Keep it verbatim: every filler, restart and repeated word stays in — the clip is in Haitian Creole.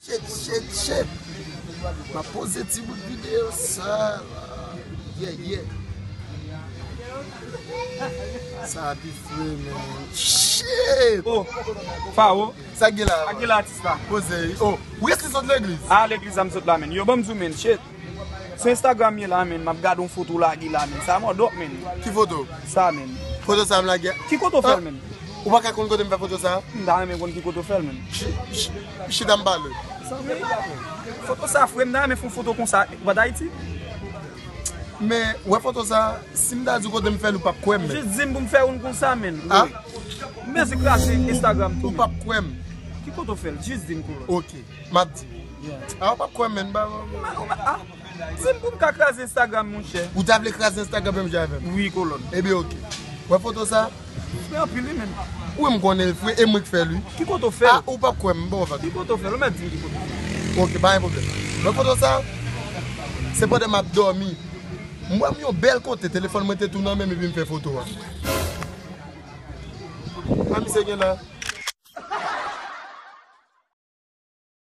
Shit, shit, shit. M ap poze ti bout videyo sa la. Yeah, yeah. Sa a pi fre, man. Shit! Oh, Faro. Sa k gen la? Sa k gen la, atis la? Poze. Oh, ou resi sot legliz? Ah, legliz la m sot la, men. Yo, ban m di w, men. Shit. Sou Instagram ye la, men. M ap gade yon foto w lage la, men. Sa mòdòp, men. Ki foto? Sa, men. Foto sa m lage? Ki kote w fè l, men? Ou pa ka konn kote m fè foto sa? M ta renmen konn ki kote w fè l, men. Ch-, ch-, chita m pale. Sa vle di, foto sa, fre, m ta renmen fè yon foto konsa. Ou pa t Ayiti? Men, wè foto sa, si m ta di w kote m fè l, ou p ap kwè m, men. Jis di m pou m fè youn konsa, men. Ah? Wi. M bezwen kraze Instagram tou, men. Ou p ap kwè m. Ki kote w fè l? Jis di m, kolòn. Ok, m ap di. Yeah. Ah, ou p ap kwè m, men. Ba, ba, ba. Ou pa, ou pa, ah. Di m pou m ka kraze Instagram, monchè. Ou ta vle kraze Instagram menm jan avè m? Wi, kolòn. Ebyen, ok. Wè foto sa? Fre anpil, wi, men. Wi, m konnen l fre, e mwen k fè l, wi. Ki kote w fè l? Ah, ou p ap kwè m, bon, anfèt. Ki kote w fè l? Ou mèt di m ki kote w fè l. Ok, pa gen pwoblèm. Wè foto sa? Se pandan m ap dòmi. M wè m yon bèl kote, telefòn mwen te tou nan men m epi m fè foto a. Sa misye gen la?